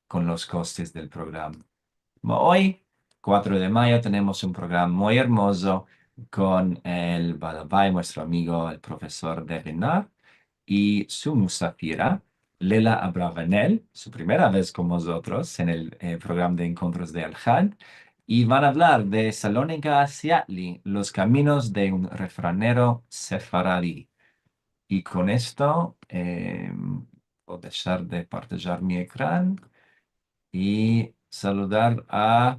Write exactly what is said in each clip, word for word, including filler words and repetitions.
kon los kostes del programa. Mo-, oy, kuatro de mayo, tenemos un programa muy ermozo kon el baal abay, muestro amigo, el profesor Devin Naar, i su musafira, Lela Abravanel, su primera vez kon mozotros en el, eh, programa de enkontros de Alhad, i van a avlar de Salonika a Seattle, los kaminos de un refranero sefaradi. I kon esto, eh, vo a deshar de partejar mi ekran i saludar a,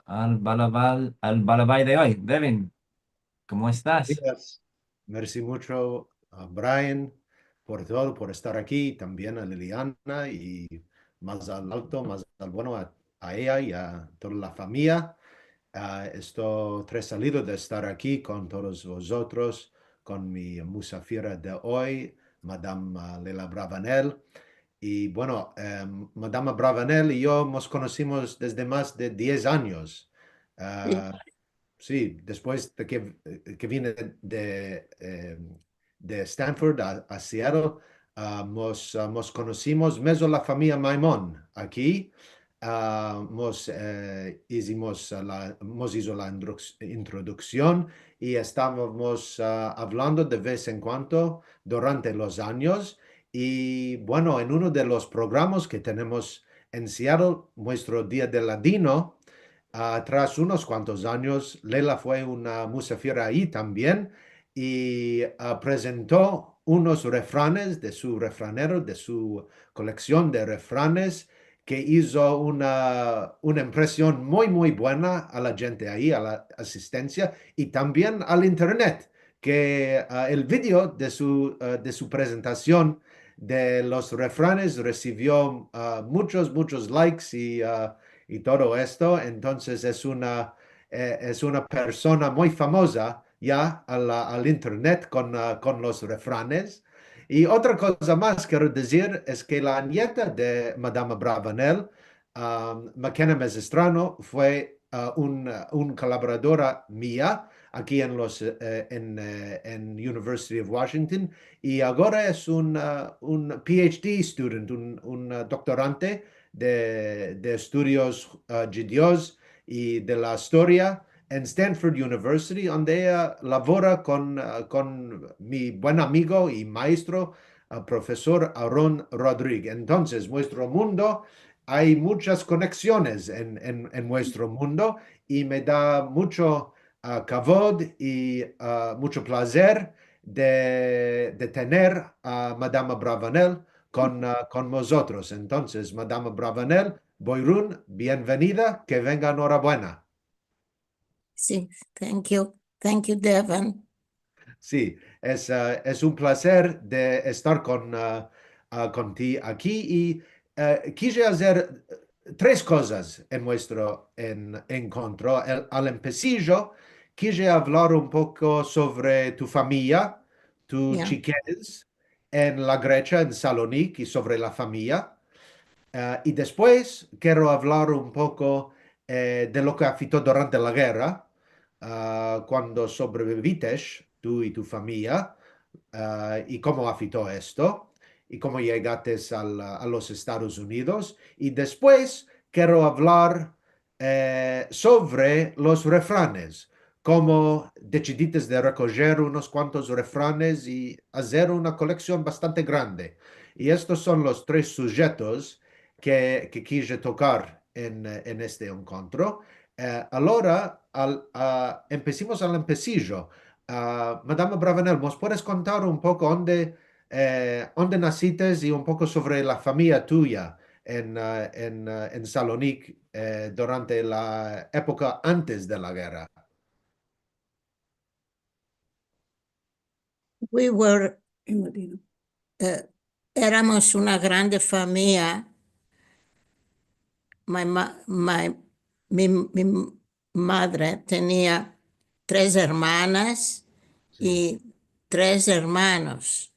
al baal abay, al baal abay de oy. Devin, komo estas? Buenos dias. Mersi muncho a Brian por todo, por estar aki, tambien a Liliana i mas al alto, mas al bueno a, a eya i a toda la famiya. Ah, esto tresalido de estar aki kon todos vozotros, kon mi musafira de oy, Madam, ah, Lela Abravanel. I, bueno, em, Madam Abravanel i yo mos konosimos desde mas de diez anyos. Si. Ah, si, despues de ke, ke vine de, em, de Stanford a, a Seattle, ah, mos, ah, mos konosimos mezo la famiya Maimon aki. Ah, mos, eh, izimos, ah, la, mos izo la indruk-, introduksion i estavamos, ah, avlando de vez en kuando durante los anyos. I, bueno, en uno de los programas ke tenemos en Seattle, muestro Dia del Ladino, ah, tras unos kuantos anyos, Lela fue una musafira ayi tambien i, ah, prezento unos refranes de su refranero, de su koleksion de refranes, ke izo una, una impresion muy, muy buena a la djente ayi, a la asistensia i tambien al internet, ke, ah, el video de su, ah, de su prezentasion de los refranes resivio, ah, muchos, muchos likes i, ah, i todo esto. Entonses es una, eh, es una persona muy famoza ya al, al internet kon, ah, kon los refranes. I otra koza mas kero dizir es ke la nieta de Madam Abravanel, ah, McKenna Mezestrano, fue, ah, un, ah, un kolaboradora mia aki en los, eh, en, eh, en University of Washington, i agora es un, ah, un PhD student, un, un, ah, doktorante de, de estudios, ah, djudios i de la istoria en Stanford University, onde eya lavora kon, ah, kon mi buen amigo i maestro, ah, profesor Aaron Rodrigue. Entonses, muestro mundo, ay muchas koneksiones en, en, en muestro mundo, i me da mucho, ah, kavod i, ah, mucho plazer de, de tener a Madam Abravanel kon, ah, kon mozotros. Entonses, Madam Abravanel, boyun, bienvenida, ke venga enorabuena. Si, thank you. Thank you, Devin. Si, es, ah, es un plazer de estar kon, ah, ah, kon ti aki i, eh, kije azer tres kozas en muestro en, enkontro. El, al empesijo, kije avlar un poko sovre tu famiya, tu chikez, en la Grecha, en Salonik, i sovre la famiya. Eh, i despues kero avlar un poko, eh, de lo ke afito durante la gerra, ah, kuando sobrevivites, tu i tu famiya, ah, i komo afito esto, i komo yegates al, a los Estados Unidos. I despues kero avlar, eh, sovre los refranes, komo desidites de rekojer unos kuantos refranes i azer una koleksion bastante grande. I estos son los tres sujetos ke, ke kije tokar en, en este enkontro. Eh, alora, al, ah, empesimos al empesijo. Ah, Madam Abravanel, mos puedes kontar un poko onde, eh, onde nasites i un poko sovre la famiya tuya en, ah, en, ah, en Salonik, eh, durante la epoka antes de la gerra? We were, eh, eramos una grande famiya. My ma-, my, mi, mi madre tenia tres ermanas i tres ermanos.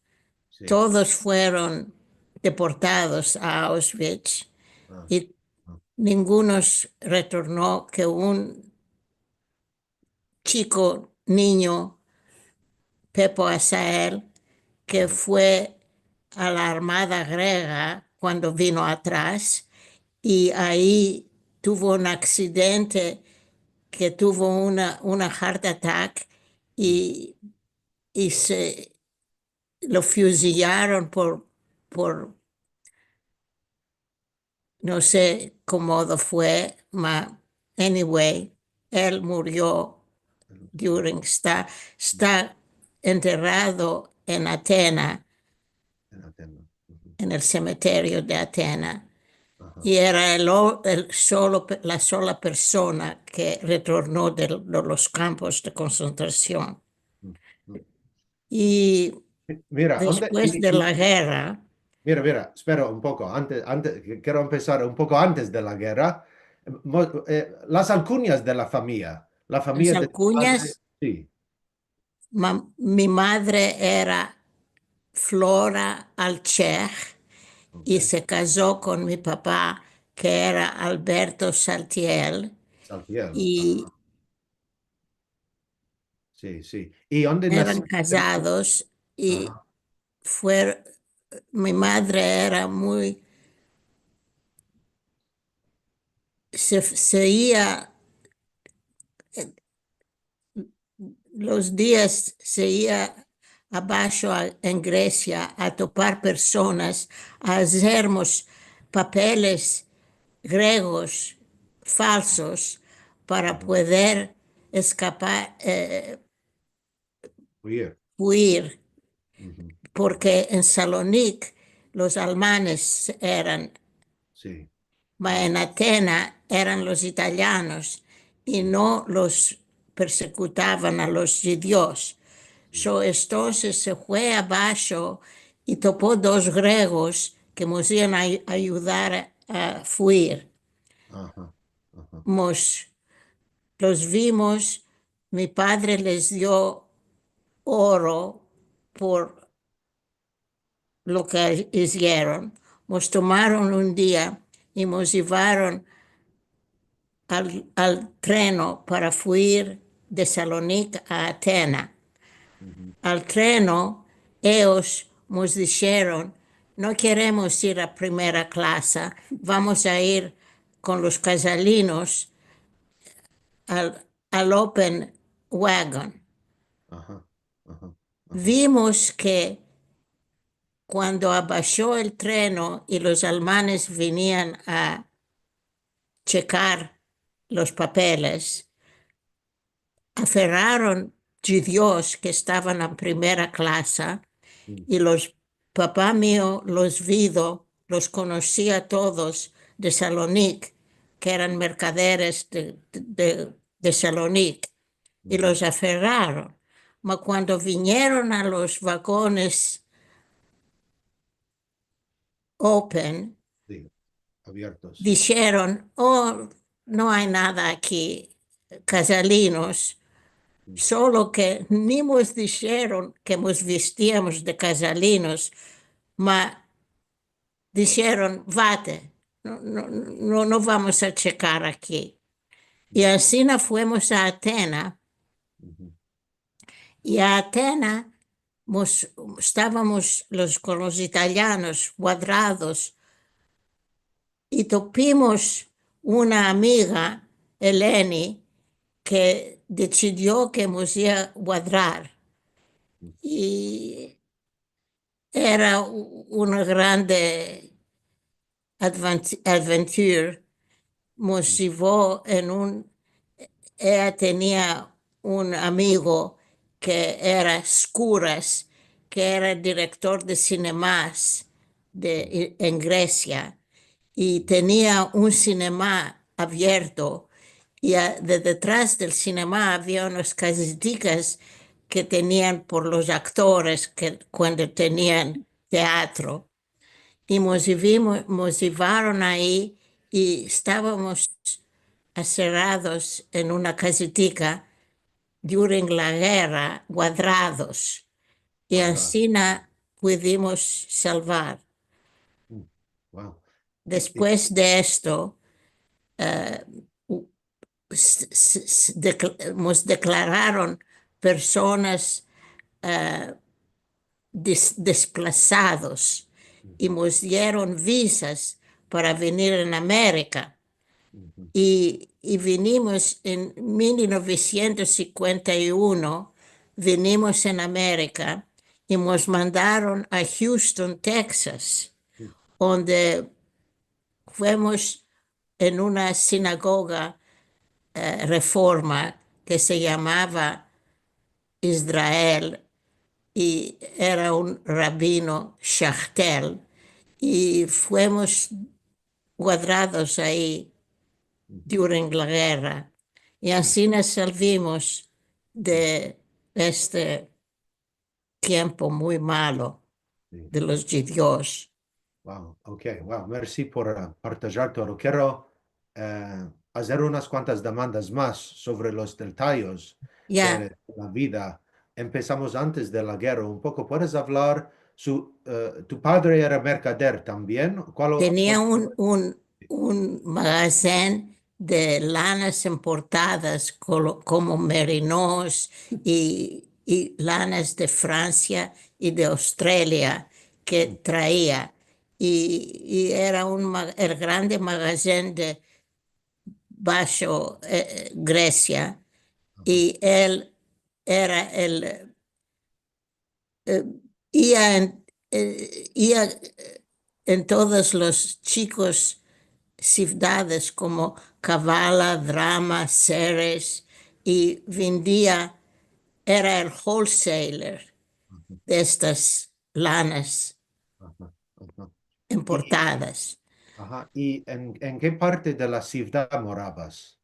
Si. Todos fueron deportados a Auschwitz i ningunos retorno ke un chiko, ninyo, Pepo Asael, ke fue a la Armada Grega kuando vino atras, i ayi tuvo un aksidente ke tuvo una, una heart attack i, i se lo fuzilaron por, por, no se komo fue, ma anyway, el murio during, esta, esta enterado en Atena, en el semeterio de Atena. I era el o-, el solo pe-, la sola persona ke retorno de, de los kampos de konsentrasion. I despues de la gerra, mira, mira, espera un poko, antes, antes, ke-, kero empesar un poko antes de la gerra. Mo-, eh, las alkunyas de la famiya, la famiya de tu madre, si. Ma-, mi madre era Flora Alcher i se kazo kon mi papa, ke era Alberto Saltiel. Saltiel, i Si, si. I onde naseron? Eran kazados i fue, mi madre era muy, se, se ia, los dias se ia abasho a, en Gresia a topar personas, a azermos papeles gregos falsos para pueder eskapar, eh, fuir, porke en Salonik los almanes eran, si, ma en Atena eran los italianos i no los persekutavan a los djidios. So, entonses se fue abasho i topo dos gregos ke mos ian a ayudar a, a fuir. Mos los vimos, mi padre les dio oro por lo ke izieron. Mos tomaron un dia i mos yivaron al, al treno para fuir de Salonik a Atena. Al treno, eyos mos disheron: "No keremos ir a primera klasa, vamos a ir kon los kazalinos al, al open wagon." Vimos ke kuando abasho el treno i los almanes vinian a chekar los papeles, aferraron djidios ke estavan en primera klasa i los papa mio los vido, los konosia todos de Salonik, ke eran merkaderes de, de, de Salonik, i los aferraron. Ma kuando vinieron a los vagones open, disheron: "Oh, no ay nada aki, kazalinos." Solo ke ni mos disheron ke mos vestiamos de kazalinos, ma disheron: "Vate, no, no, no, no vamos a chekar aki." I ansina fuimos a Atena. I a Atena mos, estavamos los, kon los italianos, Guadrados, i topimos una amiga, Eleni, ke desidio ke mos ia a Guadrar. I era u-, una grande advent-, adventure, mos yivo en un, eya tenia un amigo ke era Skouras, ke era direktor de sinemas de, en Gresia, i tenia un sinema avierto, i a, de detras del sinema avia unas kazetikas ke tenian por los aktores ke kuando tenian teatro. I mos yivimo-, mos yivaron ayi i estavamos aserrados en una kazetika during la gerra, Guadrados. I ansina pudimos salvar. Despues de esto, eh, u-, s-, s-, s-, dekl-, mos deklararon personas, eh, des-, desplasados i mos dieron vizas para venir en Amerika. I, i vinimos en mil novesientos sinkuenta i uno, vinimos en Amerika i mos mandaron a Houston, Texas, onde fuimos en una sinagoga, eh, reforma ke se yamava Israel, i era un rabino Shachtel, i fuimos guardados ayi during la gerra, i ansina salvimos de este tiempo muy malo de los djudios. Wow, ok, wow, mersi por, eh, partajar todo. Kero, eh, azer unas kuantas demandas mas sovre los detayes de la vida. Empesamos antes de la gerra un poko. Puedes avlar su, eh, tu padre era merkader tambien? Kual o- Tenia un, un, un magazen de lanas importadas, kolo-, komo merinos i, i lanas de Fransia i de Australia ke traia. I, i era un ma-, el grande magazen de Basho, eh, Gresia, i el era el, eh, ia en, eh, ia, eh, en todos los chikos sivdades komo Kavala, Drama, Seres, i vendia, era el wholesaler de estas lanas importadas. Aha. I en, en ke parte de la sivdad moravas?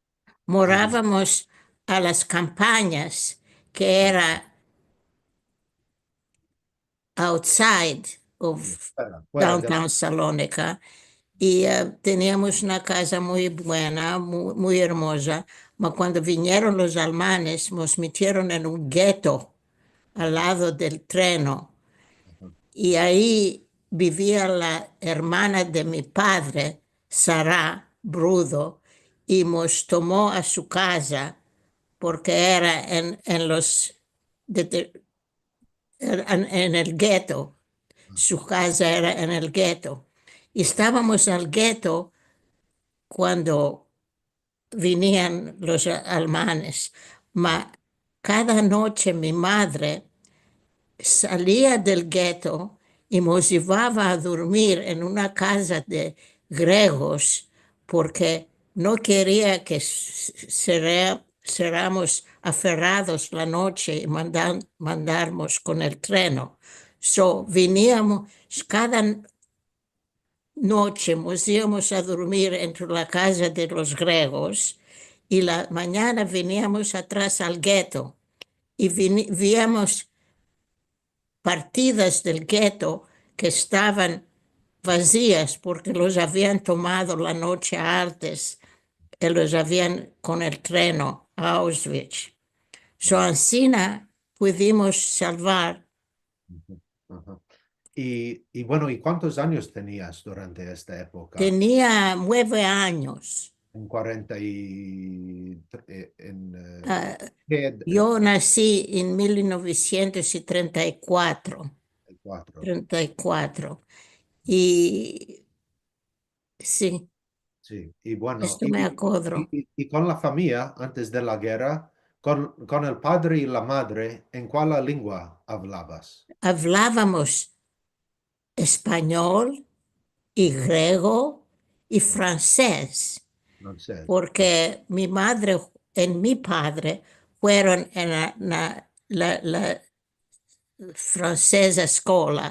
Moravamos a las kampanyas, ke era outside of downtown Salonika, i, eh, teniamos una kaza muy buena, mu-, muy ermoza, ma kuando vinieron los almanes, mos metieron en un geto al lado del treno. I ayi bivia la ermana de mi padre, Sara Brudo, i mos tomo a su kaza, porke era en, en los, de, de, en, en el geto. Su kaza era en el geto. I estavamos al geto kuando vinian los almanes. Ma kada noche mi madre salia del geto i mos yevava a durmir en una kaza de gregos, porke no keria ke s-, sera-, seramos aferrados la noche i mandan-, mandarmos kon el treno. So, viniamos kada noche, mos iamos a durmir entre la kaza de los gregos, i la manyana viniamos atras al geto, i vini-, viamos partidas del geto ke estavan vazias, porke los avian tomado la noche antes, i los avian kon el treno a Auschwitz. So, ansina pudimos salvar Aha. I, i bueno, i kuantos anyos tenias durante esta epoka? Tenia mueve anyos. En kuarenta i tre-, eh, en, eh, yo nasi en mil novesientos i trenta i kuatro. Trenta i kuatro. I Si. Si, i bueno, esto i, me i, akodro. I, i, i kon la famiya, antes de la gerra, kon, kon el padre i la madre, en kuala lengua avlavas? Avlavamos espanyol i grego i fransez. Fransez. Porke mi madre i mi padre fueron en la, la, la, la franseza eskola,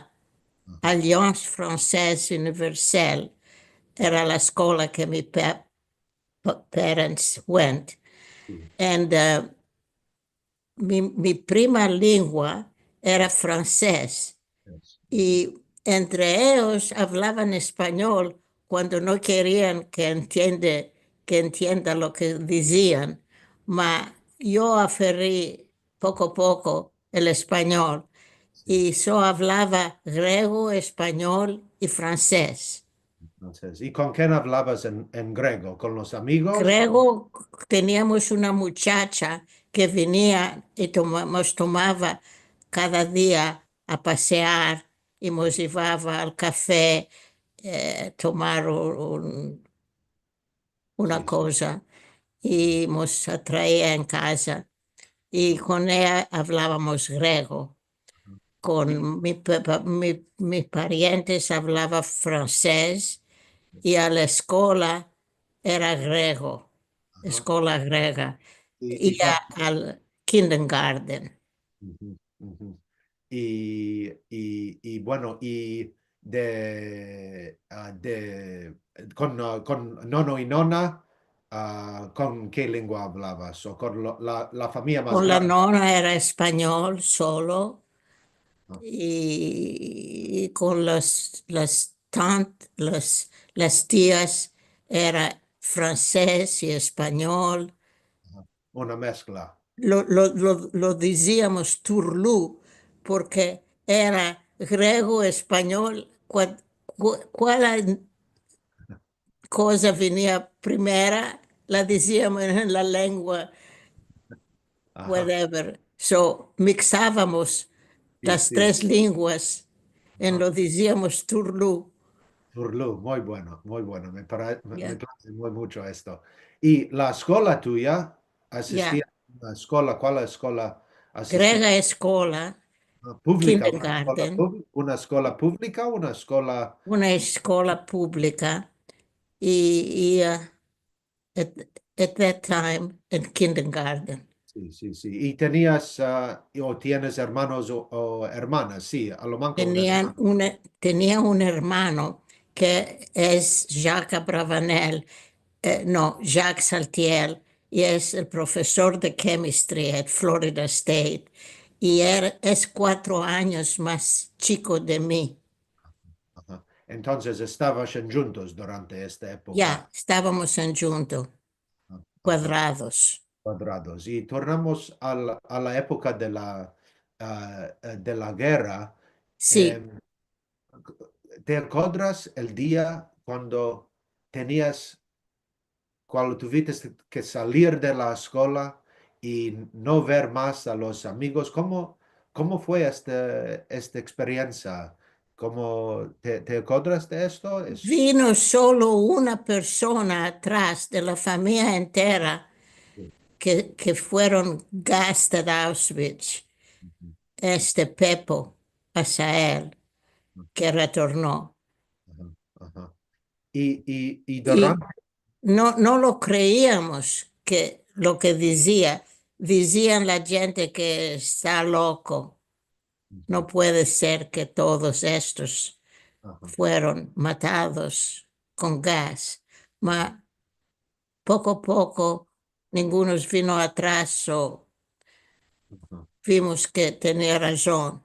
Alliance Française Universelle, era la eskola ke mi pa-, pa-, parents went. And, uh, mi, mi prima lengua era fransez. I entre eyos avlavan espanyol kuando no kerian ke entiende, ke entienda lo ke dizian. Ma yo aferri poko a poko el espanyol. I so avlava grego, espanyol i fransez. Entonses, i kon ken avlavas en, en grego? Kon los amigos? Grego, teniamos una muchacha ke venia i toma-, mos tomava kada dia a pasear i mos yevava al kafe, eh, tomar un, un, una koza i mos atraia en kaza. I kon eya avlavamos grego. Kon mi pa-, pa-, mi, mis parientes avlava fransez i a la eskola era grego, eskola grega, i, i a-, al kindergarten. I, i, i, bueno, i de, a, de, kon, a, kon nono i nona, a, kon ke lengua avlavas? O kon lo, la, la famiya mas grande? Kon la nona era espanyol solo, i, i kon las, las tant-, las, las tias era fransez i espanyol. Una meskla. Lo, lo, lo, lo diziamos turlu, porke era grego, espanyol, kua-, kua-, kuala koza venia primera, la diziamos en la lengua, whatever. So, miksavamos las tres lenguas en lo diziamos turlu. Turlu, muy bueno, muy bueno. Me para-, me, me plaze muy mucho esto. I la eskola tuya, asistia a una eskola, kuala eskola asistia? Grega eskola, a, publika, una eskola kindergarten. Pub-, una eskola publika, una eskola... Una eskola publika, i, i, a, at, at that time, en kindergarten. Si, si, si. I tenias, a, o tienes ermanos o, o ermanas? Si, a lo manko un ermano. Tenia un ermano ke es Jacques Abravanel, eh, no, Jacques Saltiel, i es el profesor de chemistry at Florida State, i er-, es kuatro anyos mas chiko de mi. Aha. Entonses, estavas endjuntos durante esta epoka? Ya, estavamos endjunto, kuadrados. Kuadrados. I tornamos al, a la epoka de la, a, de la gerra. Si. Em, te akodras el dia kuando tenias kuando tuvites ke salir de la eskola i no ver mas a los amigos? Komo, komo fue este, esta eksperiensia? Komo te, te akodras de esto? Es... Vino solo una persona atras de la famiya entera ke, ke fueron gas de Auschwitz. Este Pepo Asael, ke retorno. Aha, aha. I, i, i durante... No, no lo kreiamos ke lo ke dizia, dizian la djente ke esta loko. No puede ser ke todos estos fueron matados kon gas. Ma poko a poko, ninguno vino atras, o vimos ke tenia razon.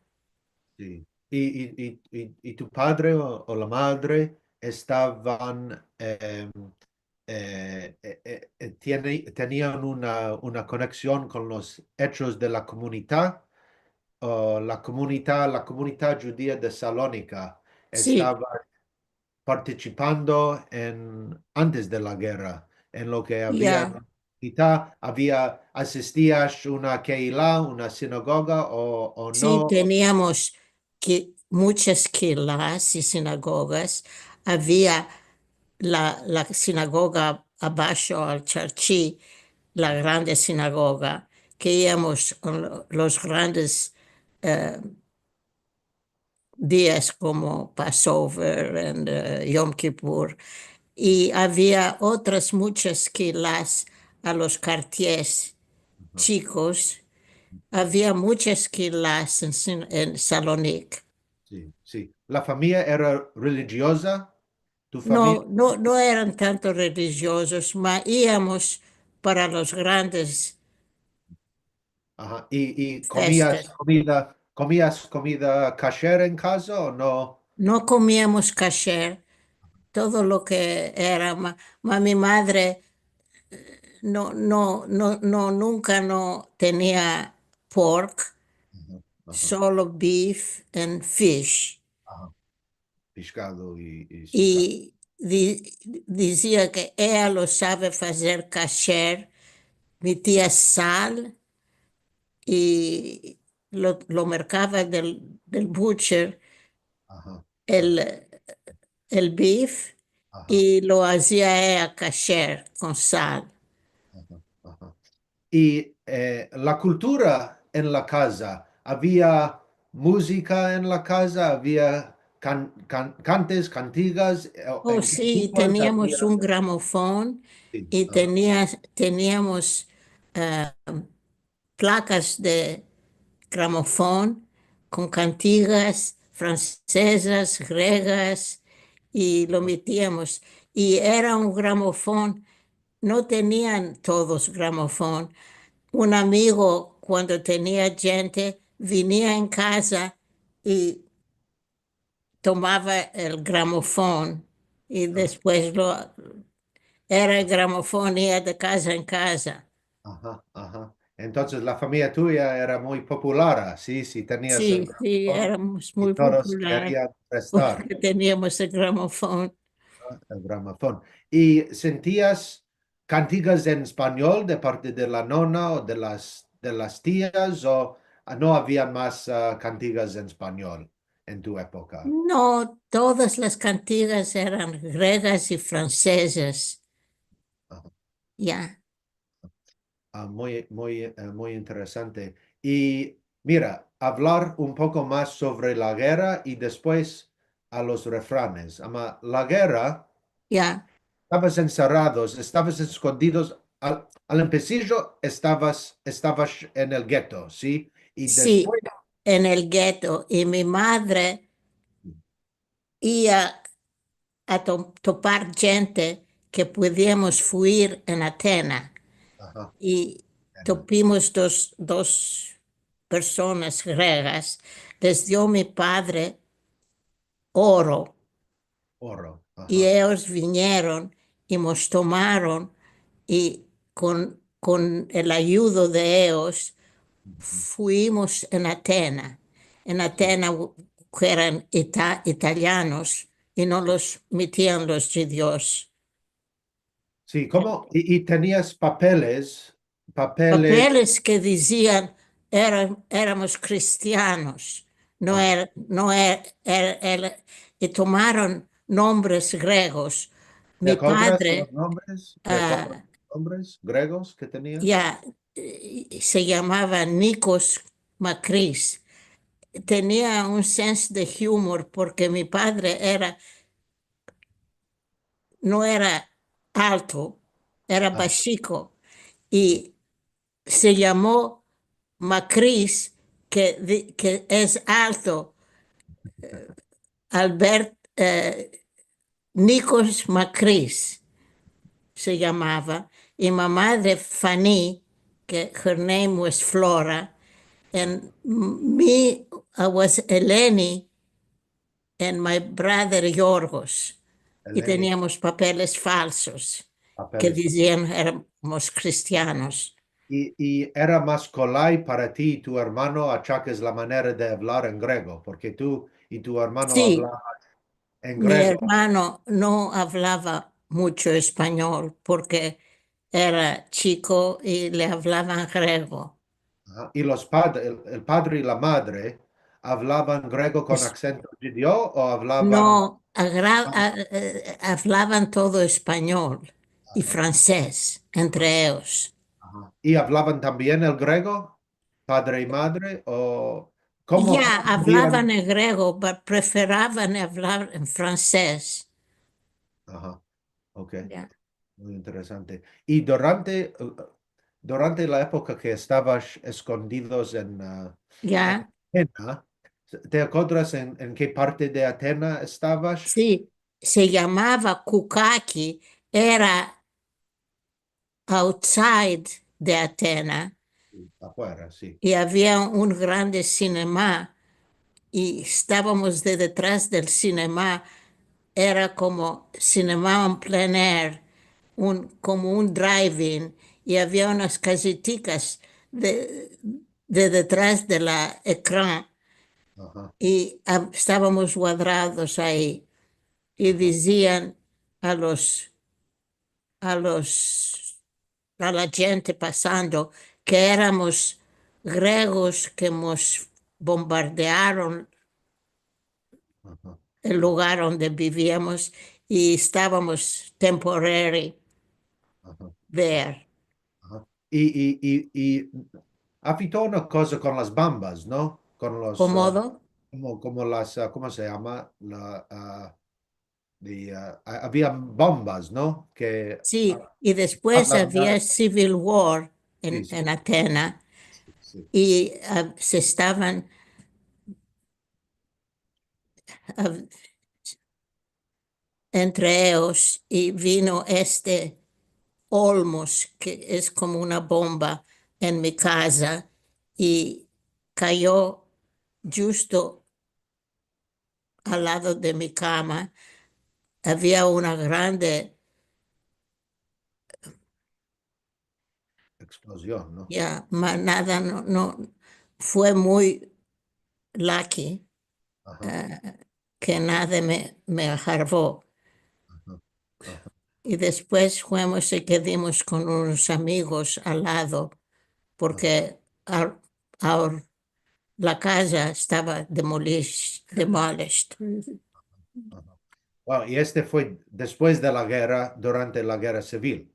Si. I, i, i, i, i tu padre o, o la madre estavan, em, eh, eh, eh, eh, tiene, tenian una, una koneksion kon los echos de la komunita, o la komunita, la komunita djudia de Salonika estava partisipando en, antes de la gerra, en lo ke avia, avia, asistias una keila, una sinagoga, o, o no? Si, teniamos ke, muchas keilas i sinagogas. Avia la, la sinagoga abasho al charchi, la grande sinagoga, ke iamos en los grandes, eh, dias komo Passover and, eh, Yom Kippur. I avia otras muchas keilas a los kartiers chikos. Avia muchas keilas en Sin-, en Salonik. Si, si. La famiya era relijioza? Tu famiya? No, no, no eran tanto relijiosos, ma iamos para los grandes Aha. I, i komias komida, komias komida kasher en kaza o no? No komiamos kasher. Todo lo ke era, ma, ma mi madre, eh, no, no, no, no, nunka no tenia pork, solo beef and fish. Aha. Peshkado i, i... I di-, dizia ke eya lo save fazer kasher, metia sal i lo, lo merkava del, del butcher, el, el bif, i lo azia ea kasher kon sal. I, e, la kultura en la kaza, avia muzika en la kaza, avia kan-, kan-, kantes, kantigas, e, o... O si, teniamos un gramofon i tenia-, teniamos, e, plakas de gramofon kon kantigas fransezas, gregas, i lo metiamos. I era un gramofon, no tenian todos gramofon. Un amigo, kuando tenia djente, venia en kaza i tomava el gramofon i despues lo, era el gramofon, ia de kaza en kaza. Aha, aha. Entonses, la famiya tuya era muy populara, si, si tenias el gramofon. Si, si, eramos muy popular, porke teniamos el gramofon. Aha, el gramofon. I sentias kantigas en espanyol de parte de la nona o de las, de las tias, o no avia mas, a, kantigas en espanyol en tu epoka? No, todas las kantigas eran gregas i fransezas. Aha. Ya. A, muy, muy, e, muy interesante. I mira, avlar un poko mas sovre la gerra i despues a los refranes. Ama, la gerra, ya, estavas ensarrados, estavas eskondidos. Al, al empesijo estavas, estavas en el geto, si? I despues en el geto. I mi madre ia a to-, topar djente ke pudiamos fuir en Atena. Aha. I topimos dos, dos personas gregas, les dio mi padre oro. Oro, aha. I eyos vinieron i mos tomaron i kon, kon el ayudo de eyos fuimos en Atena. En Atena, ke eran ita-, italianos i no los metian los djudios. Si, komo? I, i tenias papeles, papeles. Papeles ke dizian, era-, eramos kristianos. No, aha, er-, no er-, er-, er-, i tomaron nombres gregos. Mi padre, los nombres? De, a, nombres gregos ke tenia? Ya, e, se yamava Nikos Makris. Tenia un sense de humor porke mi padre era, no era alto, era, a, bashiko. I se yamo Makris, ke di-, ke es alto, e, Albert, e, Nikos Makris se yamava, i mama de Fani, ke her name was Flora, and m-, me, I was Eleni, and my brother Yorgos. I teniamos papeles falsos, ke dizian eramos kristianos. I, i era mas kolay para ti i tu ermano achakes la manera de avlar en grego, porke tu i tu ermano avlavas en grego. Si. Mi ermano no avlava muncho espanyol, porke era chiko i le avlavan grego. Aha. I los pad-, el, el padre i la madre avlavan grego kon aksento djudio o avlavan... No, agra-, a, e, avlavan todo espanyol i fransez entre eyos. Aha. I avlavan tambien el grego, padre i madre, o komo? Ya, avlavan el grego, pero preferavan avlar en fransez. Aha. Ok. Ya. Muy interesante. I durante, e, durante la epoka ke estavas eskondidos en, a, Atena, te akodras en, en ke parte de Atena estavas? Si, se yamava Kukaki, era outside de Atena. Si, afuera, si. I avia un grande sinema, i estavamos de detras del sinema, era komo sinema en plen air, un, komo un drive-in, i avia unas kazitikas de, de detras de la ekran, aha, i a-, estavamos guadrados ayi, i, aha, dizian a los a los, a la djente pasando, ke eramos gregos ke mos bombardearon, aha, el lugar onde biviamos i estavamos temporary Aha, there. aha. I, i, i, i afito una koza kon las bombas, no? Kon los, ah, Komodo? komo, komo las, ah, komo se yama? La, ah, de, ah, a-, avia bombas, no? Ke Si, i despues la, avia la, civil war en, si, si, en Atena si. i, ah, se estavan, ah, entre eyos i vino este Olmos, ke es komo una bomba, en mi kaza i kayo djusto al lado de mi kama. Avia una grande Eksplozion, no? Ya, ma nada, no, no, fue muy lucky, Aha, eh, ke nada me, me harvo. aha, aha. I despues fuimos i kedimos kon unos amigos al lado, Aha, porke ar-, ar-, la kaza estava demolish-, demolished. aha. Wow, i este fue despues de la gerra, durante la gerra sivil.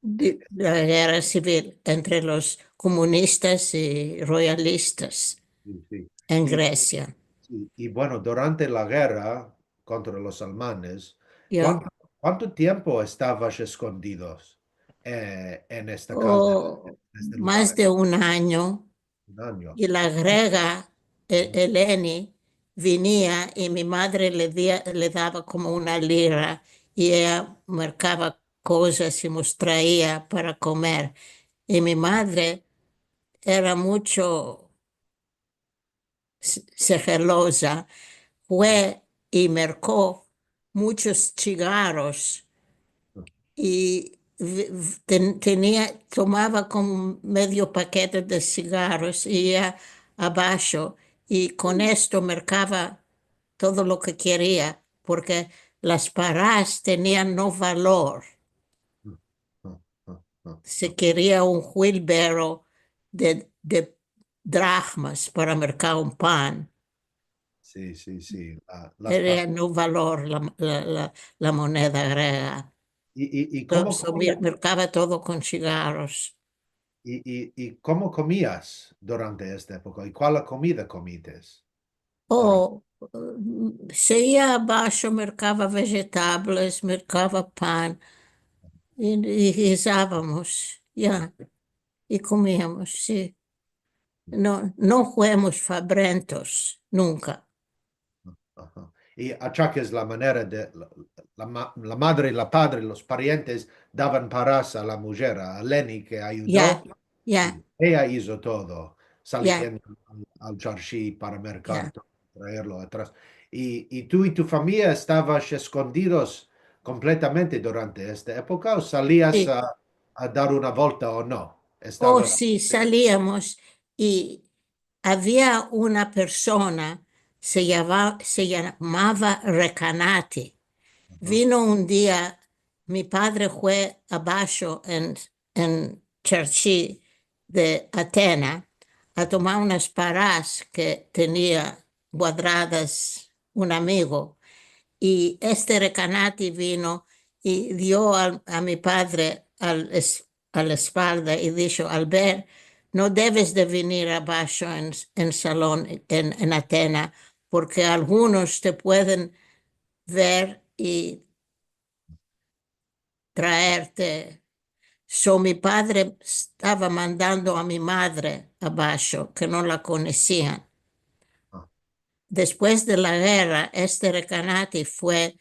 De la gerra sivil entre los komunistas i royalistas Si, si. en I, Gresia. si, i bueno, durante la gerra kontra los almanes, Ya. kuanto, kuanto tiempo estavas eskondidos, eh, en esta kaza, O en este mas lugar? de un anyo, Un anyo. i la grega, e-, Eleni, vinia i mi madre le dia-, le dava komo una lira i eya merkava kozas i mos traia para komer. I mi madre era muncho s-, seheloza, fue i merko munchos chigaros i v-, v-, ten-, tenia, tomava komo medio pakete de sigaros i eya abasho, i kon esto merkava todo lo ke keria, porke las paras tenian no valor. Se keria un wheelbarrow de, de drahmas para merkar un pan. Si, si, si. La, las Era pa- no valor la, la, la, la moneda grega. I, i, i komo Entonces, komia-, merkava todo kon sigaros. i, i, i komo komias durante esta epoka? I kual la komida komites? Durante- O, mm, se ia abasho, merkava vejetables, merkava pan, i, i gizavamos, ya, i komiamos, si. No, no fuimos fabrentos, nunka. Aha. I achakes la manera de la, la ma-, la madre i la padre, los parientes, davan paras a la mujer, a Eleni, ke ayudo, Ya, ya, i eya izo todo, ya, saliendo al, al charshi para merkar ya. todo, traerlo atras. I, i tu i tu famiya estavas eskondidos kompletamente durante esta epoka, o salias, si, a, a dar una volta o no? Oh, estavas, si, saliamos i avia una persona, se yava-, se yamava Rekanati. Aha. Vino un dia, mi padre fue abasho en, en charshi de Atena a tomar unas paras ke tenia guadradas un amigo, i este Rekanati vino i dio al, a mi padre al es-, a la espalda i disho: "Albert, no deves de venir abasho en, en salon, en, en Atena, porke algunos te pueden ver i traerte." So, mi padre estava mandando a mi madre abasho, ke no la konosian. Ah. Despues de la gerra, este Rekanati fue,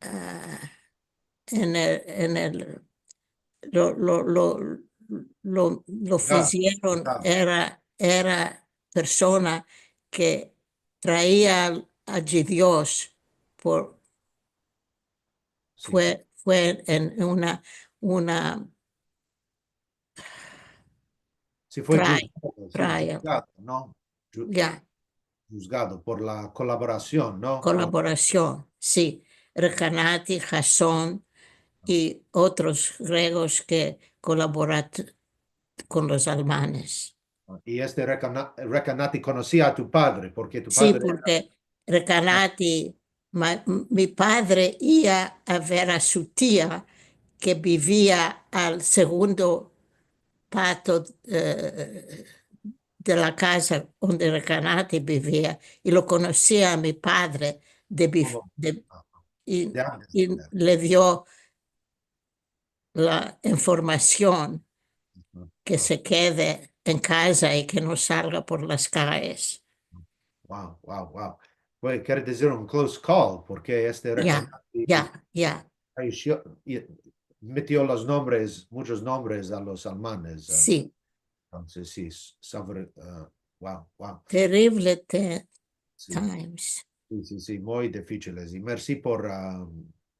ah, en el, en el, lo, lo, lo, lo, lo fuzieron, era, era persona ke traia a, a Dios por, si, fue, fue en una, una si fue trial, juzgado, si, trial, juzgado, no? Ju-, ya, juzgado por la kolaborasion, no? Kolaborasion, si. Rekanati, Jason i otros gregos ke kolaborat kon los almanes. I este Rekana-, Rekanati konosia a tu padre, porke tu padre era, si, porke Recanati, ma-, mi padre ia a ver a su tia ke bivia al segundo pato, eh, de la kaza onde Recanati bivia, i lo konosia a mi padre de bif-, de, i, i le dio la informasion ke se kede en kaza i ke no salga por las kayes. Wow, wow, wow. Pues, kere dizir un close call, porke este Recanati ya, ya, ya. Metio los nombres, muchos nombres a los almanes, eh. Si. Entonses, si, s-, saber, eh, wow, wow. Terrible te-, times. Si, si, si, muy difichiles. I mersi por, ah,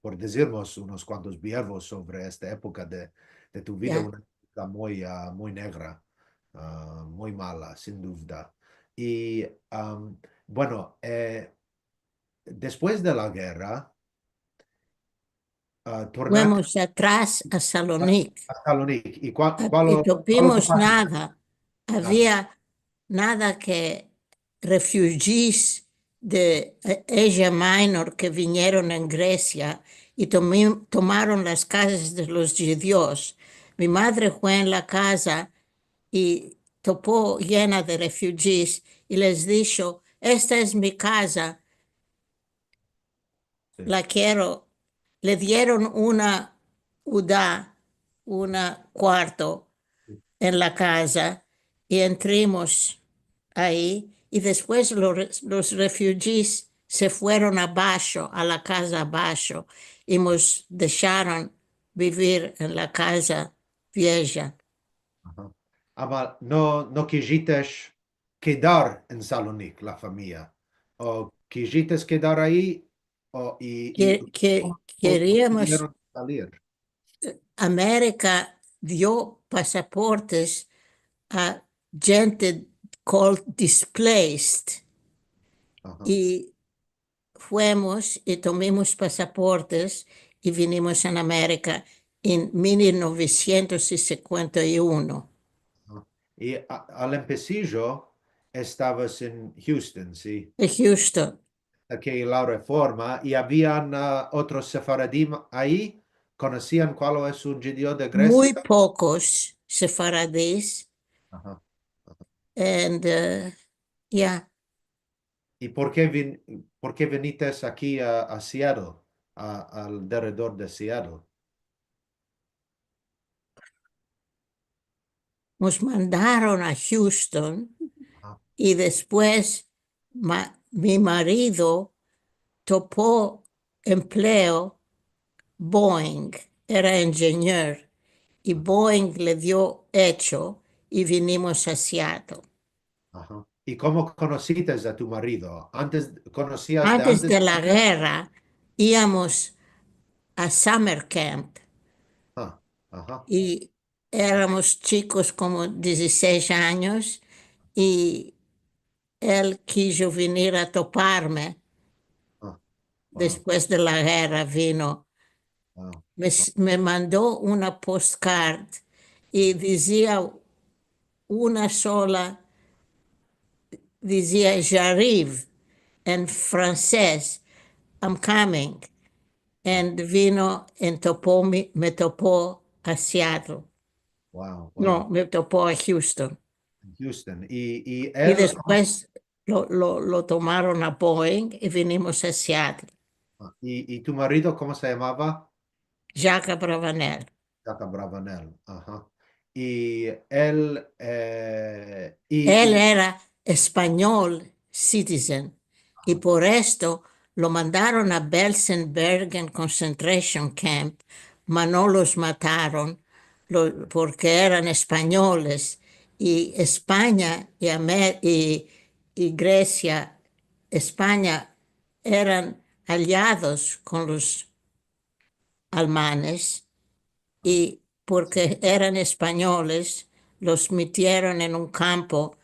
por dizirmos unos kuantos biervos sovre esta epoka de, de tu vida, ya, una epoka muy, ah, muy negra, ah, muy mala, sin duvda. I, am, bueno, eh, despues de la gerra, ah, tornati fuemos atras a Salonik. A Salonik. I kua-, a-, kualo, i kualo topimos topaste? Nada. Nada. Avia nada ke refugees de, eh, Asia Minor ke vinieron en Gresia i tomi-, tomaron las kazas de los djudios. Mi madre fue en la kaza i topo yena de refugees i les disho: "Esta es mi kaza, si, la kero." Le dieron una uda, una kuarto en la kaza i entrimos ayi i despues lo re-, los refugees se fueron abasho, a la kaza abasho, i mos desharon bivir en la kaza vieja. Aha. Ama no, no kizitesh kedar en Salonik, la famiya? O kizitesh kedar ayi, o, i, i ke-, ke-, komo, komo keriamos pudieron salir? Amerika dio pasaportes a djente called displaced. Aha. I fuemos i tomimos pasaportes i vinimos en Amerika en mil novesientos i sinkuenta i uno. Aha. I a-, al empesijo estavas en Houston, si? En Houston. Aki la Reforma, i avian, ah, otros sefaradim ayi? Konosian kualo es un djudio de Gresia? Muy pokos sefaradis. Aha, aha. And, eh, ya. I por ke vin-, por ke vinites aki a, a Seattle, a, alderedor de Seattle? Mos mandaron a Houston. Aha. I despues ma-, mi marido topo empleo Boeing, era injenier, i Boeing le dio echo i vinimos a Seattle. Aha. I komo konosites a tu marido? Antes, konosias de antes? Antes de la gerra, iamos a summer camp. Ah, aha. I eramos chikos komo dizisesh anyos, i el kijo vinir a toparme. Ah, wow. Despues de la gerra vino. Wow. Me s-, me mando una postcard i dizia una sola, dizia: "J'arrive", en fransez, "I'm coming". And vino, en topo mi, me topo a Seattle. Wow, wow. No, me topo a Houston. Houston. I, i el despues lo, lo, lo tomaron a Boeing i vinimos a Seattle. Ah, i, i tu marido, komo se yamava? Jacques Abravanel. Jacques Abravanel, aha. I el, eh, i, el i era espanyol citizen, i por esto lo mandaron a Belsen-Bergen concentration camp, ma no los mataron, lo, porke eran espanyoles, i Espanya i Amer-, i, i Gresia, Espanya eran aliados kon los almanes, i porke eran espanyoles, los metieron en un kampo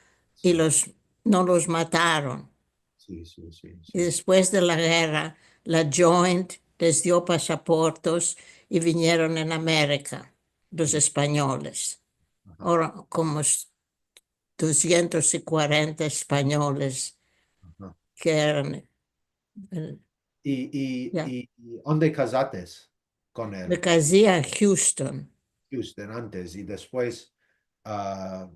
i los, no los mataron. Si, si, si, si. I despues de la gerra, la Joint les dio pasaportos i vinieron en Amerika, los espanyoles. Aha. Ora, komo s-, dosientos i kuarenta espanyoles, aha, ke eran I, i, i, i onde kazates kon el? Me kazi a Houston. Houston antes, i despues, a,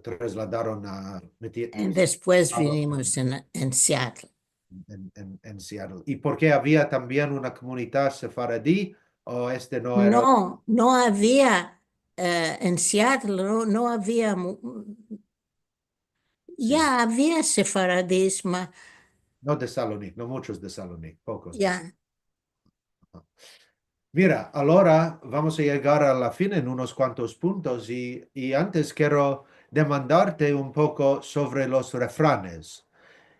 trasladaron a, meti-, despues vinimos en, en Seattle. En, en, en Seattle. I porke avia tambien una komunidad sefaradi, o este no era? No, no avia, e, en Seattle no, no avia mu-, ya avia sefaradis, ma no de Salonik, no muchos de Salonik, pokos. Ya. Mira, agora vamos a yegar a la fin en unos kuantos puntos i, i antes kero demandarte un poko sovre los refranes.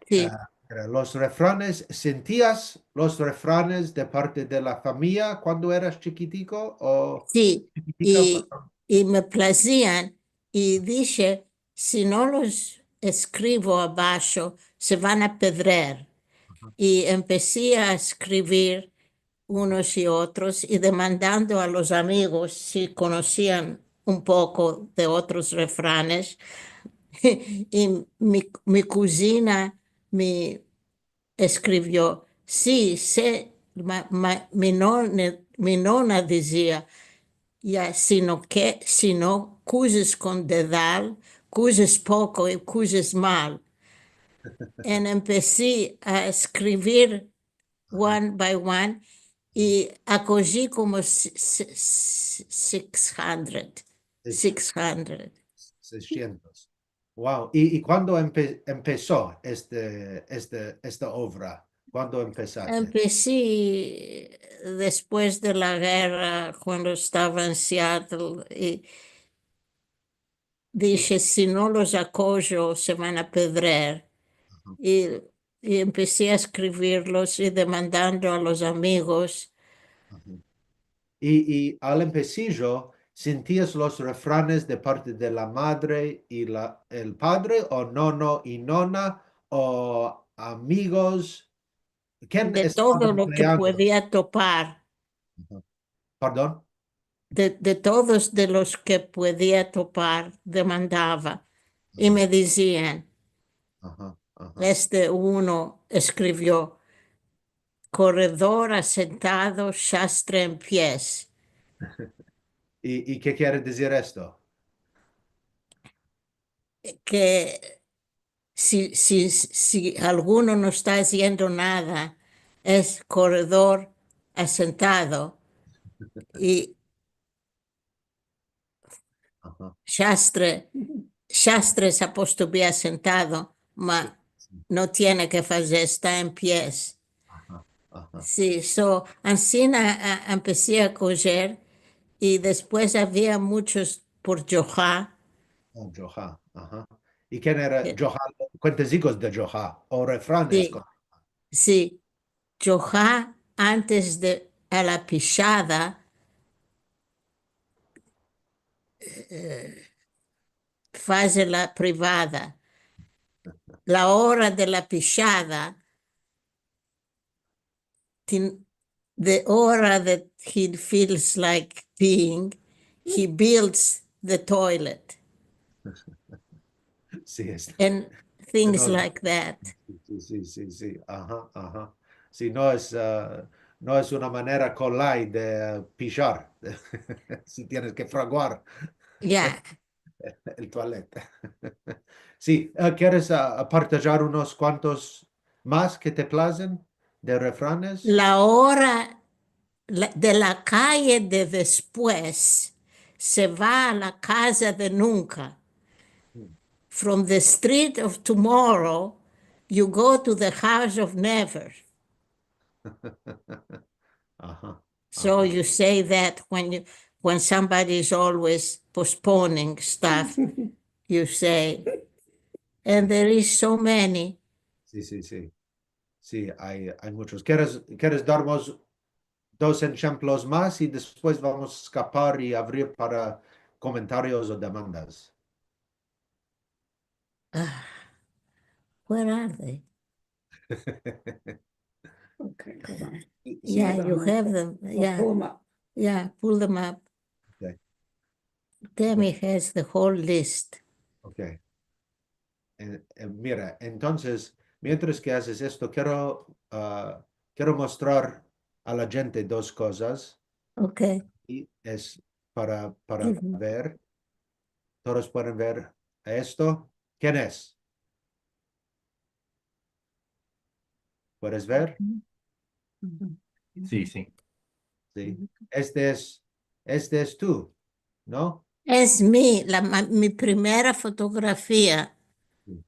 Si. A, mira, los refranes, sintias los refranes de parte de la famiya kuando eras chikitiko o chikitiko? Si, i, i me plazian, i dishe, si no los eskrivo abasho, se van a pedrer. I empesi a eskrivir unos i otros i demandando a los amigos si konosian un poko de otros refranes. I mi, mi kuzina me eskrivio, si, se, ma, ma, mi none-, mi nona dizia, ya, sino ke, si no kuzes kon dedal, kuzes poko i kuzes mal. En empesi a eskrivir one by one i akoji komo si-, si-, si-, six hundred, six hundred. Seiscientos. Wow. I, i kuando empe-, empeso este, este, esta ovra? Kuando empesaste? Empesi despues de la gerra, kuando estava en Seattle, i dishe, si no los akojo, se van a pedrer. I, i empesi a eskrivirlos i demandando a los amigos. I, i al empesijo, sintias los refranes de parte de la madre i la, el padre, o nono i nona, o amigos? Ken estava empleando? De todo lo ke podia topar. Pardon? De, de todos de los ke podia topar, demandava. I me dizian, este uno eskrivio, koredor asentado, shastre en pies. I, i ke kere dizir esto? Ke si, si, si alguno no esta aziendo nada, es koredor asentado i shastre, shastre es aposto bi asentado, ma no tiene ke fazer, esta en pies. Si, so, ansina a, a, empesi a kojer, i despues avia muchos por Djoha. Oh, Djoha, aha. I ken era Djoha? Kuentezikos de Djoha, o refranes kon Djoha. Si, Djoha antes de, a la pishada, e, faze la privada. La ora de la pishada, tin-, the ora that he feels like peeing, he builds the toilet. Si, es. And things like that. Si, si, si, si. Aha, aha. Si, no es, a, no es una manera kolay de pishar. Si tienes ke fraguar. Ya. El tualet. Si, a, keres, a, a partajar unos kuantos mas ke te plazen de refranes? La ora, la, de la kaye de despues se va a la kaza de nunka. From the street of tomorrow, you go to the house of never. Aha. So you say that when you, when somebody is always postponing stuff, you say, and there is so many. Si, si, si. Si, ay, ay muchos. Keres, keres darmos dos enshemplos mas i despues vamos a eskapar i avrir para komentarios o demandas? Ah, where are they? Okay, hold on. Yeah, you have them. Yeah. Pull them up. Yeah, pull them up. Okay. Tammy has the whole list. Okay. E, e, mira, entonses, mientras ke azes esto, kero, ah, kero mostrar a la djente dos kozas. Okey. I es para, para ver. Todos pueden ver esto. Ken es? Puedes ver? Si, si. Si. Este es, este es tu, no? Es mi, la ma-, mi primera fotografia. Si.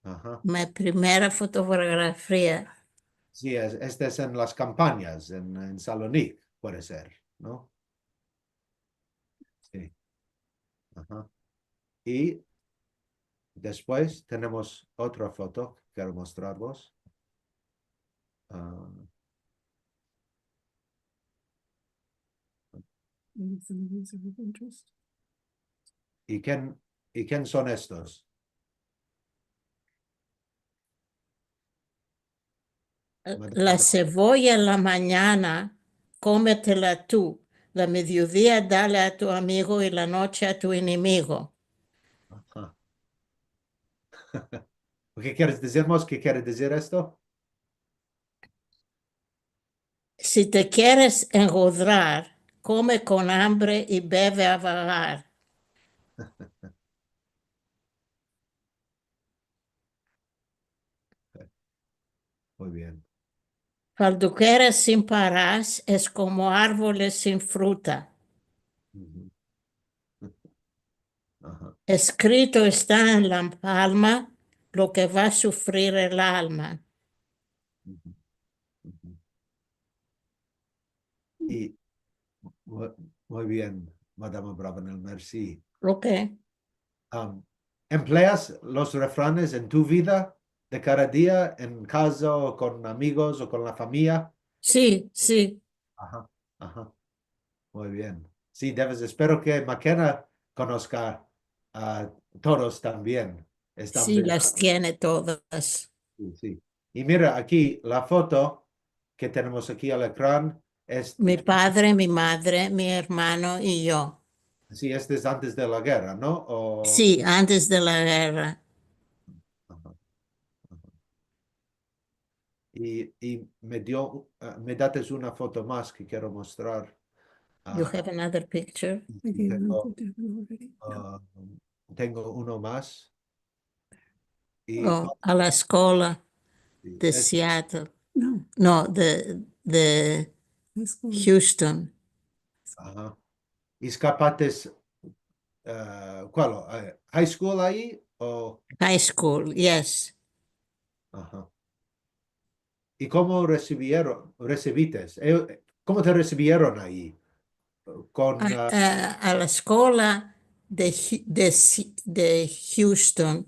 Aha. Mi primera fotografia. Si, es, este es en las kampanyas, en, en Salonik, puede ser, no? Si. Aha. I despues tenemos otra foto ke kero mostrarvos. Ah. I ken, i ken son estos? La sevoya en la manyana, kometela tu. La mediodia, dale a tu amigo, i la noche a tu enemigo. Aha. Ke keres dizirmos? Ke kere dizir esto? Si te keres engodrar, kome kon ambre i beve a vagar. Muy bien. Faldukeras sin paras es komo arvoles sin fruta. Mhm. Aha. Eskrito esta en la palma lo ke va a sufrir el alma. Mhm. Mhm. I, mu-, muy bien, Madama Bravenel, mersi. Okey. Am, empleas los refranes en tu vida de kada dia, en kaza o kon amigos o kon la famiya? Si, si. Aha, aha. Muy bien. Si, deves, espero ke Makena konoska a todos tambien. Estan... Si, las tiene todas. Si, si. I mira aki la foto ke tenemos aki al ekran. Es mi padre, mi madre, mi ermano i yo. Si, este es antes de la gerra, no? O... Si, antes de la gerra. Aha, aha. I, i me dio, ah, me dates una foto mas ke kero mostrar. You have another picture? Si, tengo, ah, tengo uno mas. I... Oh, a la eskola de Seattle. No. No, de, de Houston. Aha. I eskapates, ah, kual? Ah, high school ayi o? High school, yes. Aha. I komo resivieron, resivites? Eh, komo te resivieron ayi? Kon, a, ah, a, a la eskola de Hu-, de Si-, de Houston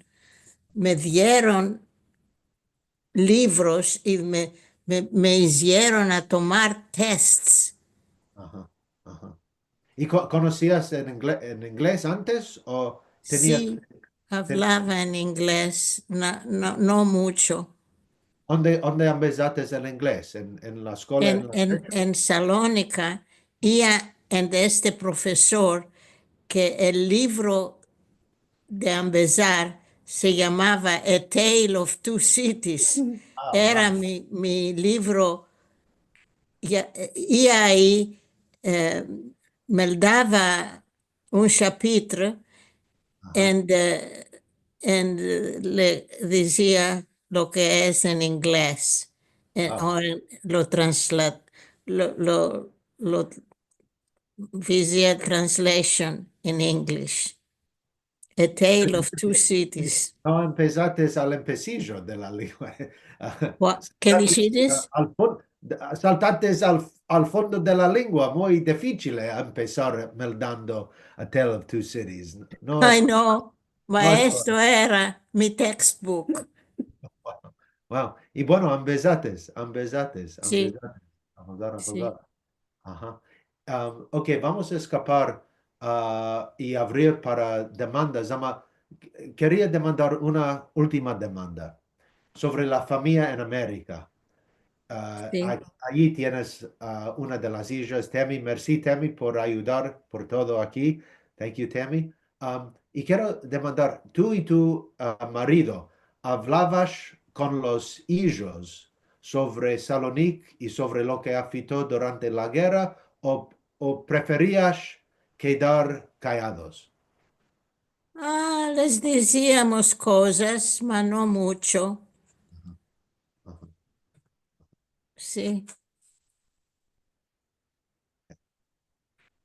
me dieron livros i me, me, me izieron a tomar tests. Aha, aha. I ko-, konosias en ingle-, en inglez antes o tenias... Si, avlava en inglez, no, no, no muncho. Onde, onde ambezates el inglez? En, en la eskola, en, en la... En, en Salonika, i a, en este profesor ke el livro de ambezar se yamava A Tale of Two Cities. Ah, wow. Era mi, mi livro, i a, i ayi, eh, me dava un shapitro, aha, and, eh, and, eh, le dizia lo ke es en inglez, eh, o en, lo transla-, lo, lo, lo dizia translation in English. A Tale of Two Cities. No empezates al empesijo de la lingua. Ke dishites? Al fon-, saltates al, al fondo de la lingua, muy difisil empesar meldando A Tale of Two Cities. No. Ay, no. Maestro, era mi textbook. Wow. I bueno, ambezates, ambezates, si, ambezates. Aha. Aha. Am, okey, vamos a eskapar, ah, i avrir para demandas. Ama, keria demandar una ultima demanda sovre la famiya en Amerika. Ah, si. A-, ayi tienes, ah, una de las ijas, Tammy. Mersi, Tammy, por ayudar por todo aki. Thank you, Tammy. Am, i kero demandar, tu i tu, ah, marido, avlavas kon los ijos sovre Salonik i sovre lo ke afekto durante la gerra, o, o preferias kedar kayados? Ah, les diziamos kozas, ma no muncho. Aha. Si.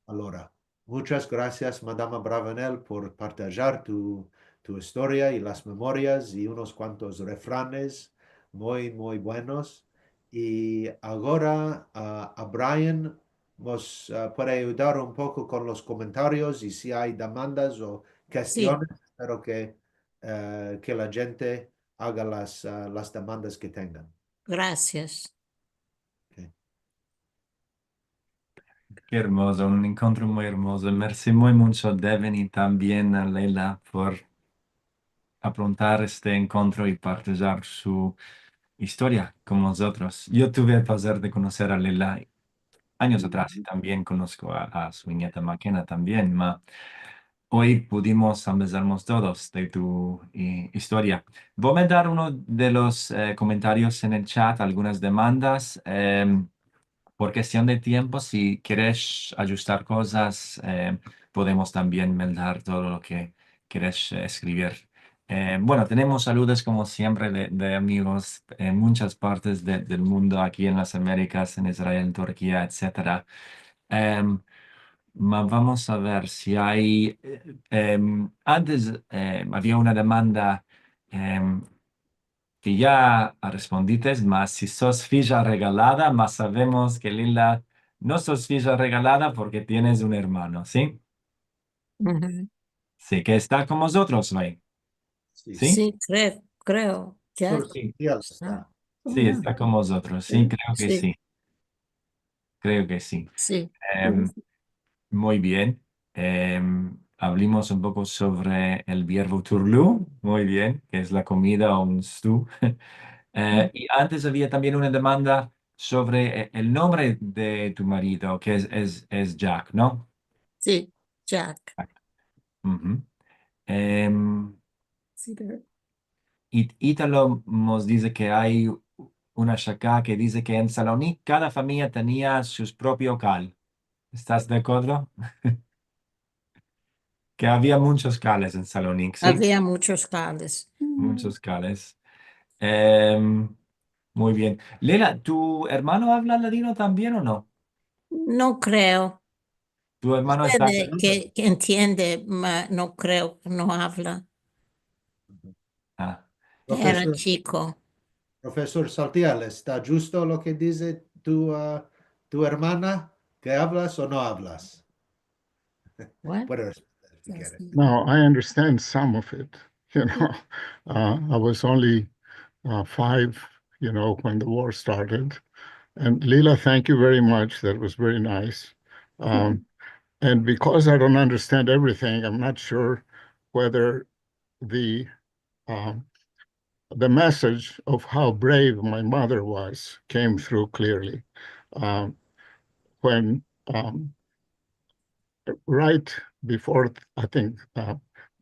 Alora, munchas grasias, Madama Bravenel, por partajar tu, tu istoria i las memorias i unos kuantos refranes muy, muy buenos. I agora, ah, a Brian mos, ah, puede ayudar un poko kon los komentarios i si ay demandas o kestiones, espero ke, eh, ke la djente aga las, ah, las demandas ke tengan. Grasias. Ok. Ke ermozo, un enkontro muy ermozo. Mersi muy muncho, Devin, i tambien a Leila por aprontar este enkontro i partajar su istoria kon mozotros. Yo tuve el plazer de konoser a Leila anyos atras i tambien konosko a, a su nieta Makena tambien, ma oy pudimos ambezarmos todos de tu, eh, istoria. Vo a dar uno de los, eh, komentarios en el chat, algunas demandas. Em, por kestion de tiempo, si keres ajustar kozas, eh, podemos tambien meldar todo lo ke keres, eh, eskrivir. Eh, bueno, tenemos saludos komo siempre de, de amigos en munchas partes de, del mundo, aki en las Amerikas, en Israel, en Turkia, etsetera. Em, ma vamos a ver si ay, eh, em, antes, eh, avia una demanda, em, ke ya respondites, ma si sos fija regalada, ma savemos ke Leila no sos fija regalada porke tienes un ermano, si? Uhu. Si, ke esta kon mozotros oy. Si. Si? Si, kre-, kreo. Ya Sos Santiago esta. esta. Si, esta kon mozotros. Si, kreo ke Si. Si. Kreo ke si. Si. Em, muy bien. Em, avlimos un poko sovre el vierbo turlu. Muy bien, ke es la komida o un stew. Eh, i antes avia tambien una demanda sovre, eh, el nombre de tu marido, ke es, es, es Jack, no? Si, Jack. Uhu. Em, Si, pero It-, Italo mos dize ke ay una shaka ke dize ke en Salonik kada famiya tenia su propio kal. Estas de akordo? Ke avia munchos kales en Salonik, si? Avia munchos kales. Munchos kales. Em, muy bien. Leila, tu ermano avla ladino tambien o no? No kreo. Tu ermano esta... Puede ke, ke entiende, ma no kreo, no avla. Ah. Era Profesor, chiko. Profesor Saltiel, esta djusto lo ke dize tu, ah, tu ermana, ke avlas o no avlas? What? Puede responder si kere. No, I understand some of it. You know, uh, I was only, uh, five, you know, when the war started. And Leila, thank you very much. That was very nice. Um, and because I don't understand everything, I'm not sure whether the, um, the message of how brave my mother was came through clearly. Um, when, um, right before, I think, uh,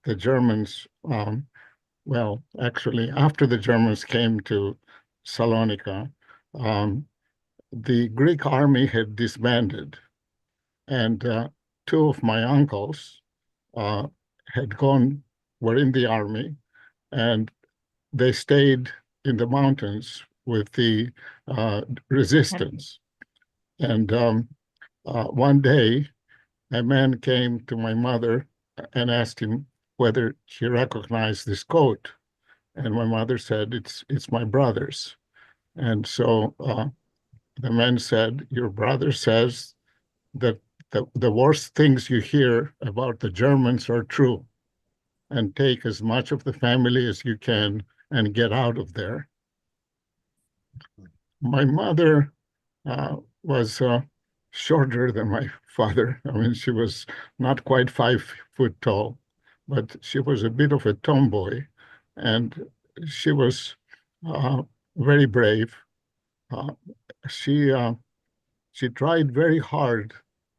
the Germans, um, well, actually, after the Germans came to Salonika, um, the Greek army had disbanded, and, uh, two of my uncles, uh, had gone, were in the army, and they stayed in the mountains with the, uh, resistance. And, um, uh, one day, a man came to my mother and asked him whether he recognized this coat. And my mother said, "It's, it's my brother's." And so, uh, the man said, "Your brother says that the, the worst things you hear about the Germans are true, and take as much of the family as you can and get out of there." My mother, uh, was, uh, shorter than my father. I mean, she was not quite five foot tall, but she was a bit of a tomboy, and she was, uh, very brave. Uh, she, uh, she tried very hard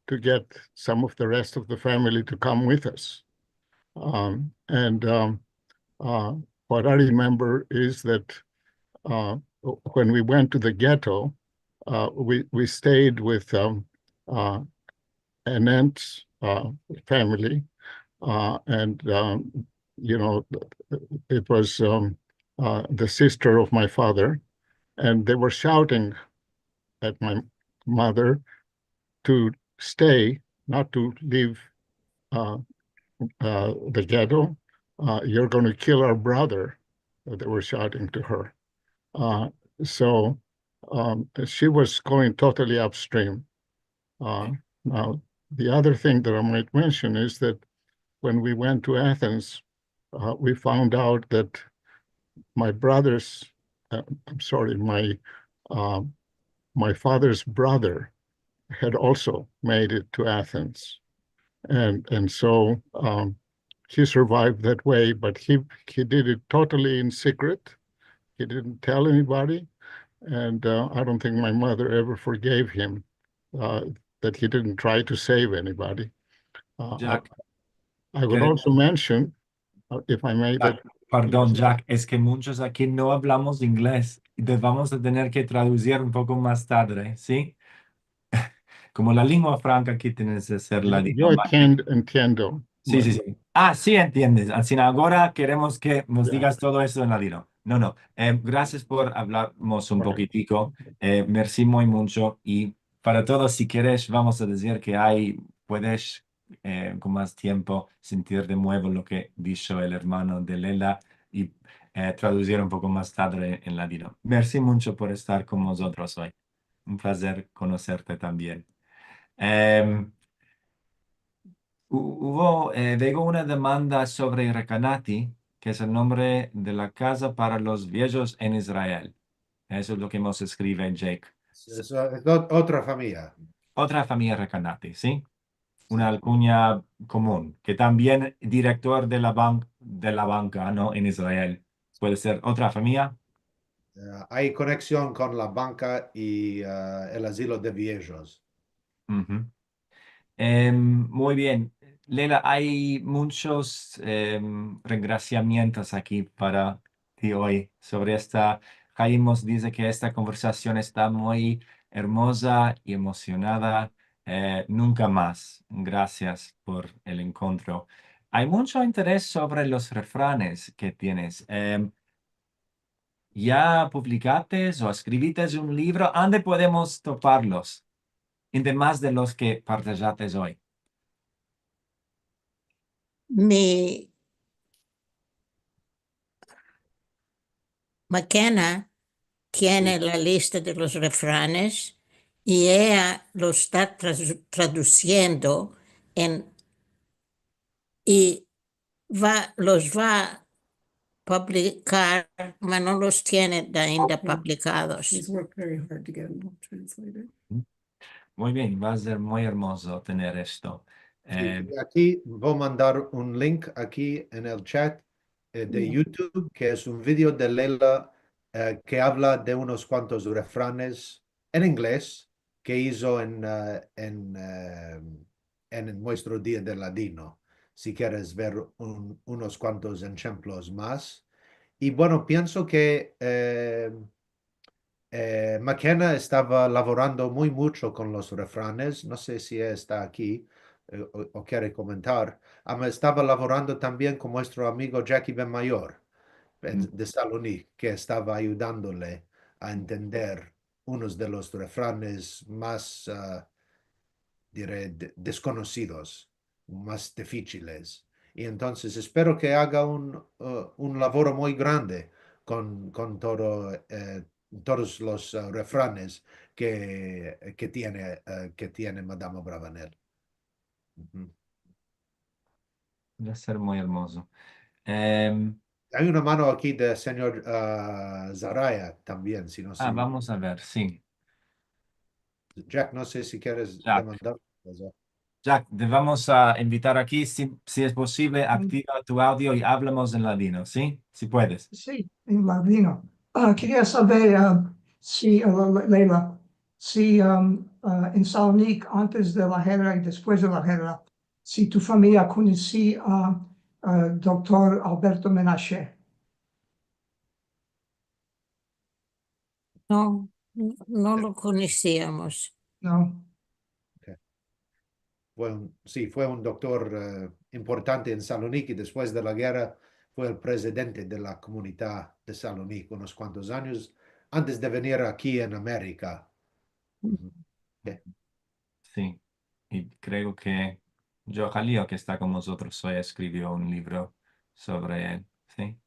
to get some of the rest of the family to come with us. Um, and, um, uh, what I remember is that uh, when we went to the ghetto, uh, we, we stayed with, um, uh, an aunt's, uh, family, uh, and, um, you know, it was, um, uh, the sister of my father, and they were shouting at my mother to stay, not to leave, uh, uh, the ghetto. Uh, "You're gonna kill our brother," they were shouting to her. Uh, so, um, she was going totally upstream. Uh, now, the other thing that I might mention is that when we went to Athens, uh, we found out that my brother's, uh, I'm sorry, my, uh, my father's brother had also made it to Athens. And, and so, um, he survived that way, but he, he did it totally in secret. He didn't tell anybody. And, uh, I don't think my mother ever forgave him, uh, that he didn't try to save anybody. Uh, I, Jack, I would also mention, uh, if I may, Jack, that pardon, Jack, es ke munchos aki no avlamos inglez. Te vamos a tener ke traduzir un poko mas tadre, si? Komo la lengua franka aki tiene ke ser ladino. Yo entiendo, entiendo. Si, si, si. Ah, si entiendes. Ansina agora keremos ke mos digas todo esto en ladino. No, no. Em, grasias por avlarmos un pokitiko. Eh, mersi muy muncho. I para todos, si keres, vamos a dizir ke ay, puedes, eh, kon mas tiempo sentir de muevo lo ke disho el ermano de Lela i, eh, traduzir un poko mas tadre en ladino. Mersi muncho por estar kon mozotros oy. Un plazer konoserte tambien. Em, hu-, uvo, eh, vego una demanda sovre Rekanati, ke es el nombre de la kaza para los viejos en Israel. Eso es lo ke mos eskrive Jake. Es, es ot-, otra famiya. Otra famiya Rekanati, si? Una alkunya komun, ke tambien direktor de la ban-, de la banka, no? En Israel. Puede ser otra famiya. Eh, ay koneksion kon la banka i, eh, el azilo de viejos. Uhu. Em, muy bien. Lela, ay munchos, em, rengrasiamientos aki para ti oy sovre esta. Haim mos dize ke esta konversasion esta muy ermoza i emosionada. Eh, nunka mas. Grasias por el enkontro. Ay muncho interes sovre los refranes ke tienes. Em, ya publikates o eskrivites un livro? Ande podemos toparlos? Ademas de los ke partajates oy. Mi Makena tiene la lista de los refranes i eya lo esta tra-, tradusiendo en, i va, los va publikar, ma no los tiene ainda publikados. She's worked very hard to get them all translated. Muy bien, va a ser muy ermozo tener esto. Si, eh, i aki vo mandar un link aki en el chat, eh, de YouTube, ke es un video de Lela, eh, ke avla de unos kuantos refranes en inglez ke izo en, eh, en, eh, en muestro dia de ladino. Si keres ver un, unos kuantos enshemplos mas. I bueno, pienso ke, eh, eh, Makena estava lavorando muy muncho kon los refranes. No se si esta aki, eh, o, o kere komentar. Ama estava lavorando tambien kon muestro amigo Jackie Benmayor, en, de Salonik, ke estava ayudandole a entender unos de los refranes mas, ah, dire, de-, deskonosidos, mas difichiles. I entonses espero ke aga un, eh, un lavoro muy grande kon, kon todo, eh, todos los, eh, refranes ke, ke tiene, eh, ke tiene Madama Bravanel. Uhu. Va a ser muy ermozo. Em, ay una mano aki de sinyor, ah, Zaraya tambien, si no, ah, si vamos a ver, si. Jack, no se si keres demandar. Jack, te vamos a invitar aki, si, si es posivle, aktiva tu audio i avlamos en ladino, si? Si puedes. Si, en ladino. Ah, keria saver, ah, si, ah, Le-, Le-, Lela, si, am, ah, en Salonik, antes de la gerra i despues de la gerra, si tu famiya konosi a, a doktor Alberto Menashe. No, no, no lo konosiamos. No. Fue un, si, fue un doktor, e, importante en Saloniki. Despues de la gerra, fue el prezidente de la komunidad de Saloniki unos kuantos anyos antes de venir aki en Amerika. Si, i kreo ke Joe Halio, ke esta kon mozotros oy, eskrivio un livro sovre el, si.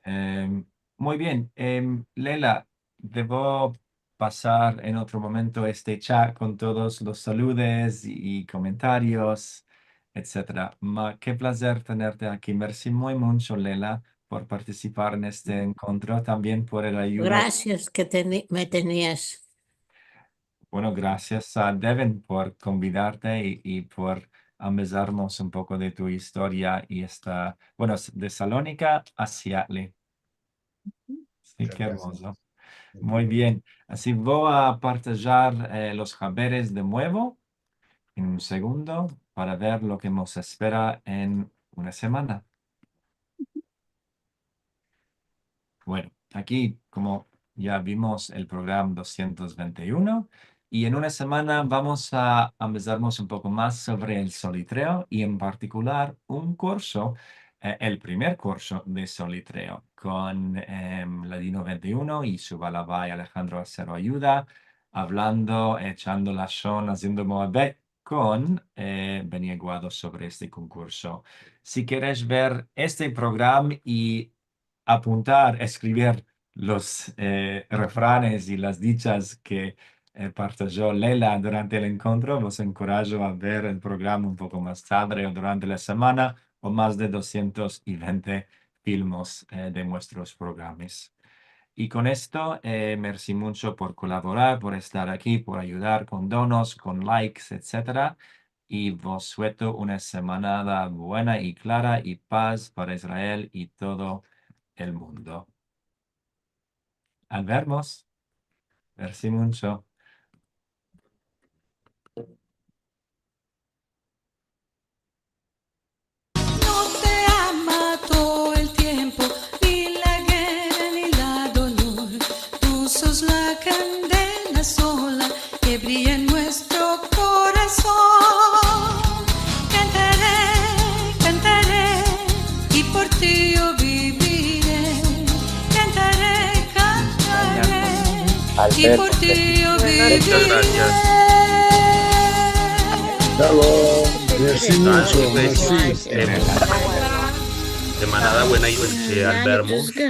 Em, muy bien, em, Lela, devo pasar en otro momento este chat kon todos los saludes i komentarios, etsetera. Ma, ke plazer tenerte aki. Mersi muy muncho, Lela, por partisipar en este enkontro, tambien por el ayudo. Grasias ke teni-, me tenias. Bueno, grasias a Devin por konvidarte i, i por ambezarmos un poko de tu istoria i esta, bueno, s-, de Salonika a Seattle. Si, ke ermozo. Muy bien. Ansi vo a partajar, e, los haberes de muevo en un segundo para ver lo ke mos espera en una semana. Bueno, aki, komo ya vimos, el programa dosientos vente i uno, i en una semana vamos a ambezarmos un poko mas sovre el solitreo i, en partikular, un kurso, e, el primer kurso de solitreo kon, em, Ladino vente i uno i su balabay Alejandro Acero Ayuda, avlando, echando lashon, aziendo muhabbet kon, e, Beni Aguado sovre este konkurso. Si keresh ver este programa i apuntar, eskrivir los, e, refranes i las dichas ke, e, partajo Lela durante el enkontro, vos enkorajo a ver el programa un poko mas tarde o durante la semana, o mas de dosientos i vente filmos, e, de muestros programas. I kon esto, e, mersi muncho por kolaborar, por estar aki, por ayudar kon donos, kon likes, etsetera. I vos sueto una semanada buena i klara i paz para Israel i todo el mundo. Al vermos. Mersi muncho. No te ama todo el tiempo, ni la guerra ni la dolor. Tu sos la kandela sola ke brilla en muestro korason. Kantare, kantare, i por ti yo bivire. Kantare, kantare, i por ti yo bivire. Muchas gracias. Shalom. Mersi muncho, Gracias. mersi. Em, semanada buena i mersi al vermos.